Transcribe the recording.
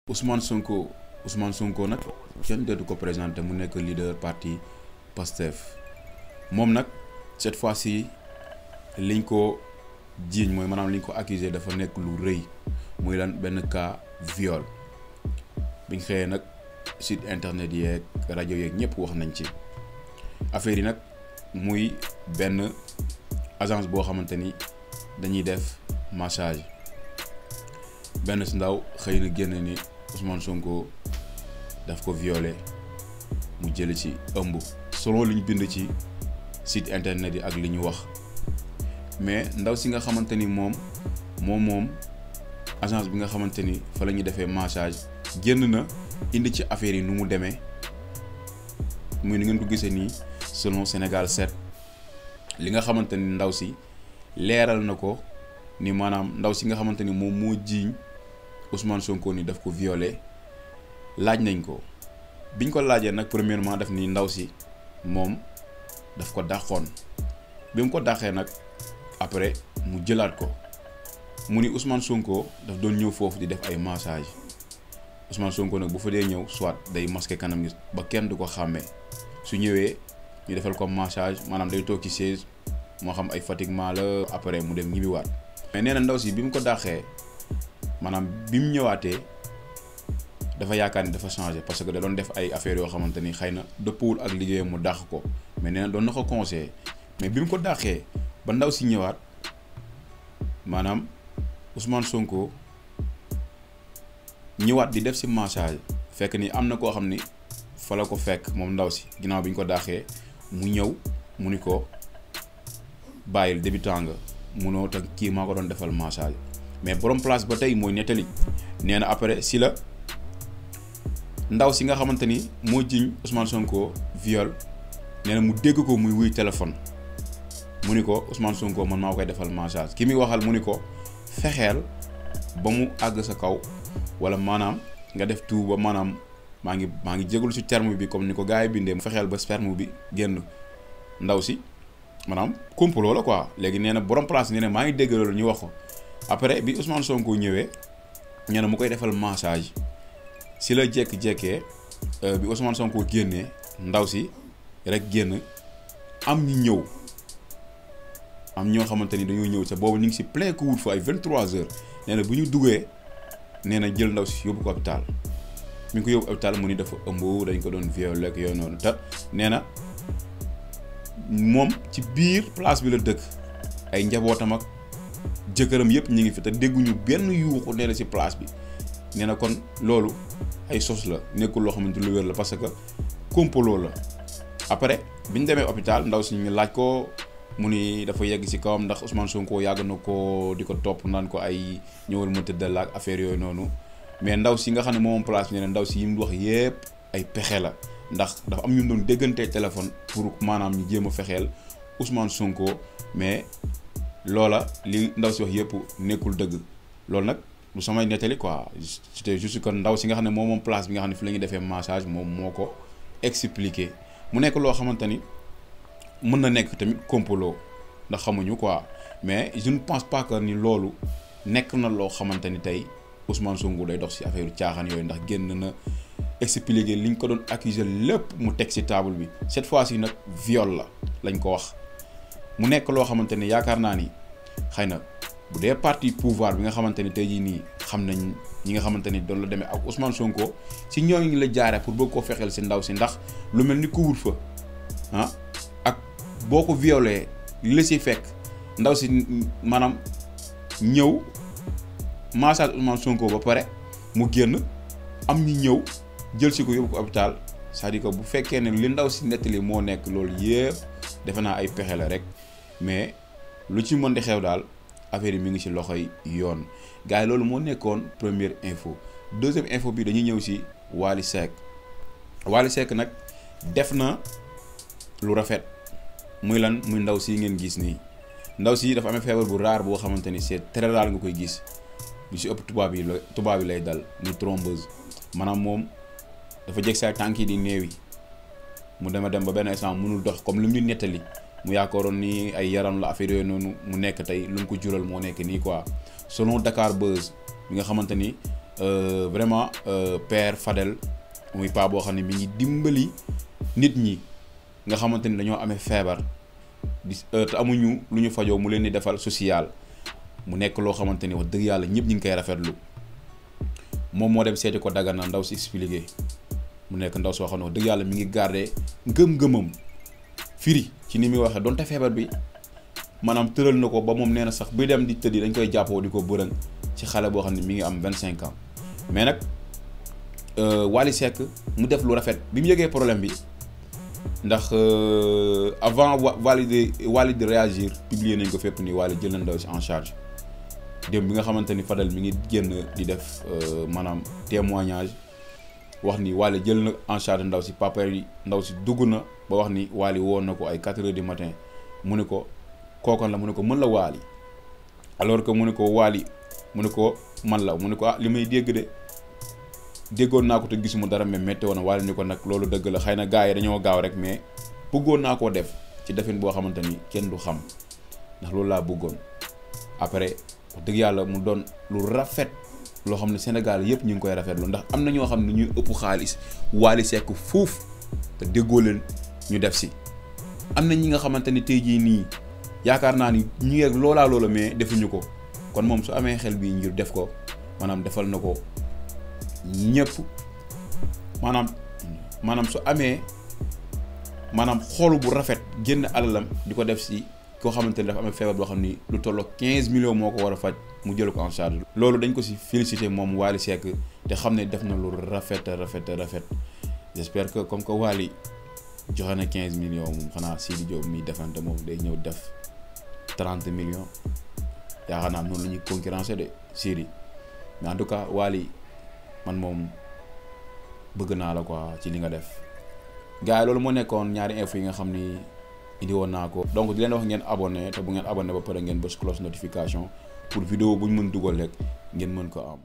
Ousmane Sonko nag kenn dootu ko présenté mu nekk leader parti Pastef moom nag cette fois-ci liñ ko jiiñ mooy maanaam liñ ko accusé dafa nekk lu rëy muy lan benn cas viol biñ xëyee nag site internet yeeg rajo yeeg ñëpp wax nañ ci affaire yi nag muy benn agence boo xamante ni dañuy def massage benn si ndaw xëy na génn ni Ousmane Sonko daf ko violé mu jël ci ëmb selon li ñu bind ci site internet yi ak li ñu wax mais ndaw si nga xamante ni moom agence bi nga xamante ni fa la ñuy defee massage génn na indi ci affaire yi nu mu demee muy ni ngeen ko gisee nii selon Sénégal 7 li nga xamante ni ndaw si leeral na ko ni maanaam ndaw si nga xamante ni moom moo jiiñ Ousmane Sonko ni daf ko violé laaj nañ ko biñ ko laajee nag premièrement daf ni ndaw si moom daf ko dàqoon bi mu ko dàqee nag après mu jëlaat ko mu ni Ousmane Sonko daf doon ñëw foofu di def ay massage Ousmane Sonko nag bu fa dee ñëw soit day masqué kanam gi ba kenn du ko xàmmee su ñëwee ñu defal ko massage maanaam day toog ci chaise moo xam ay fatiguement la après mu dem ñibbiwaat mais nee na ndaw si bi mu ko dàqee maanaam bi mu ñëwaatee dafa yaakaar ni dafa changé parce que da doon def ay affaires yoo xamante ni xëy na dëppwul ak liggéeyam mu dàq ko mais nee na doon na ko conseillé mais bi mu ko dàqee ba ndaw si ñëwaat maanaam Ousmane Sonko ñëwaat di def si massage fekk ni am na koo xam ni fa la ko fekk moom ndaw si ginnaaw bi ñu ko dàqee mu ñëw mu ni ko bàyyil débutant nga munoo te kii maa ko doon defal massage mais borom place ba tey mooy nettali nee na après si la ndaw si nga xamante ni moo jiñ Ousmane Sonko viol nee na mu dégg ko muy wuy téléphone mu ni ko Ousmane Sonko man maa koy defal massage ki muy waxal mu ni ko fexeel ba mu àgg sa kaw wala maanaam nga def tout ba maanaam maa ngi jégalu ci terme bi comme ni ko gars yi bindee mu fexeel ba sperme bi génn ndaw si maanaam complot la quoi léegi nee na borom place nee na maa ngi dégg loolu ñu wax ko après bi Ousmane Sonko ñëwee nee na mu koy defal massage si la jékki-jékkee bi Ousmane Sonko génnee ndaw si rek génn am ñu ñëw am ñoo xamante ni dañoo ñëw sa boobu ñu ngi si plein couvre-feu ay 23h nee na bu ñu duggee nee na jël ndaw si yóbbu ko hôpital mi ngi ko yóbbu hôpital mu ni dafa ëmb dañ ko doon violé ak yooyu noonu te nee na moom ci biir place bi la dëkk ay njabootam ak jëkkëram yëpp ñu ngi fi te dégguñu benn yuuxu nee na si place bi nee na kon loolu ay sos la nekkul loo xamante lu wér la parce que complot la après bi ñu demee hôpital ndaw si ñu laaj ko mu ni dafa yegg si kawam ndax Ousmane Sonko yàgg na ko di ko topp naan ko ay ñëwal ma tëddal ak affaire yooyu noonu mais ndaw si nga xam ne moom place bi nee na ndaw si yi mu wax yëpp ay pexe la ndax dafa am ñu doon déggante téléphone pour maanaam ñu jéem a fexeel Ousmane Sonko mais loola li ndaw si wax yëpp nekkul dëgg loolu nag lu samay nettali quoi c'était juste que ndaw si nga xam ne moom place bi nga xam ne fi la ñuy defee massage moom moo ko expliqué mu nekk loo xamante ni mën na nekk tamit complot ndax xamuñu quoi mais je ne pense pas que ni loolu nekk na loo xamante ni tey Ousmane Sonko day dox ci affaire caaxaan yooyu ndax génn na expliqué liñ ko doon accuser lépp mu teg ci table bi cette fois-ci nag viol la lañ ko wax mu nekk loo xamante ni yaakaar naa ni xëy na bu dee parti pouvoir bi nga xamante ni tey jii nii xam nañ ñi nga xamante ni doon la demee ak Ousmane Sonko ci ñooñu la jaare pour bëgg koo fexeel ci ndaw si ndax lu mel ni couvre-feu ah ak boo ko violé li la ci fekk ndaw si maanaam ñëw massage Ousmane Sonko ba pare mu génn am ñi ñëw jël si ko yóbbu ko hôpital c'est-à-dire que bu fekkee ne li ndaw si nettali moo nekk loolu yëpp defe naa ay pexe la rek mais lu ci mën di xew daal affaire yi mi ngi ci loxoy yoon gars yi loolu moo nekkoon première info deuxième info bi dañuy ñëw ci Wally Seck nag def na lu rafet muy lan muy ndaw si ngeen gis nii ndaw si dafa amee feebar bu rare boo xamante ni c'est très rare nga koy gis lu ci ëpp tubaab yi lay dal muy thrombose maanaam moom dafa jeg sa tànk yi di néewi mu dem ba benn instant mënul dox comme lu mu nettali mu yaakaaroon ni ay yaram la affaire yooyu noonu mu nekk tey lu mu ko jural moo nekk nii quoi selon Dakar Buzz bi nga xamante ni vraiment père Fadel muy paa boo xam ne mi ngi dimbali nit ñi nga xamante ni dañoo amee feebar te amuñu lu ñu fajoo mu leen di defal social mu nekk loo xamante ni wax dëgg yàlla ñëpp ñu ngi koy rafetlu moom moo dem seeti ko Dagana ndaw si expliqué mu nekk ndaw soo xam ne wax dëgg yàlla mi ngi garder ngëm-ngëmam firi ci ni muy waxee donte feebar bi maanaam tëral na ko ba moom nee na sax buy dem di tëddi dañ koy jàppoo di ko bërëng ci xale boo xam ne mi ngi am 25 ans mais nag Wally Seck mu def lu rafet bi mu yëgee problème bi ndax avant Wally di réagir publier nañ ko fépp ni Wally jël na ndaw si en charge démb bi nga xamante ni Fadel mi ngi génn di def maanaam témoignage wax ni Wally jël na en charge ndaw si papa yi ndaw si dugg na ba wax ni Wally woon na ko ay 4 heures du matin mu ne ko kookan la mu ne ko mën la Wally alors que mu ne ko Wally mu ne ko man la mu ne ko li may dégg de déggoon naa ko te gisuma dara mais métti woon na Wally ni ko nag loolu dëgg la xëy na gars yi dañoo gaaw rek mais bëggoon naa koo def ci defin boo xamante ni kenn du xam ndax loolu laa bëggoon après wax dëgg yàlla mu doon lu rafet loo xam ne Sénégal yëpp ñu ngi koy rafetlu ndax am na ñoo xam ne ñuy ëpp xaalis Wally Seck fuuf te déggoo leen ñu def si am na ñi nga xamante ni tey jii nii yaakaar naa ni ñu ngi ak loola mais defuñu ko kon moom su amee xel bii ngir def ko maanaam defal na ko ñëpp maanaam su amee maanaam xoolu bu rafet génn alalam di ko def si koo xamante ni dafa amee feebar boo xam ni lu tolloo 15 millions moo ko war a faj mu jël ko en charge. loolu dañ ko si félicité moom Wally Seck te xam ne def na lu rafet j'espère que comme que Wally joxe na 15 millions moom xanaa Sidi Diop miy defante moom day ñëw def 30 millions yaakaar naa noonu la ñuy concurrencer de Sidi mais en tout cas Wally man moom bëgg naa la quoi ci li nga def gars yi loolu moo nekkoon ñaari info yi nga xam ni indi woon naa ko donc di leen wax ngeen abonné te bu ngeen abonné ba pare ngeen bës cloche notification pour vidéo bu ñu mën dugal rek ngeen mën ko am.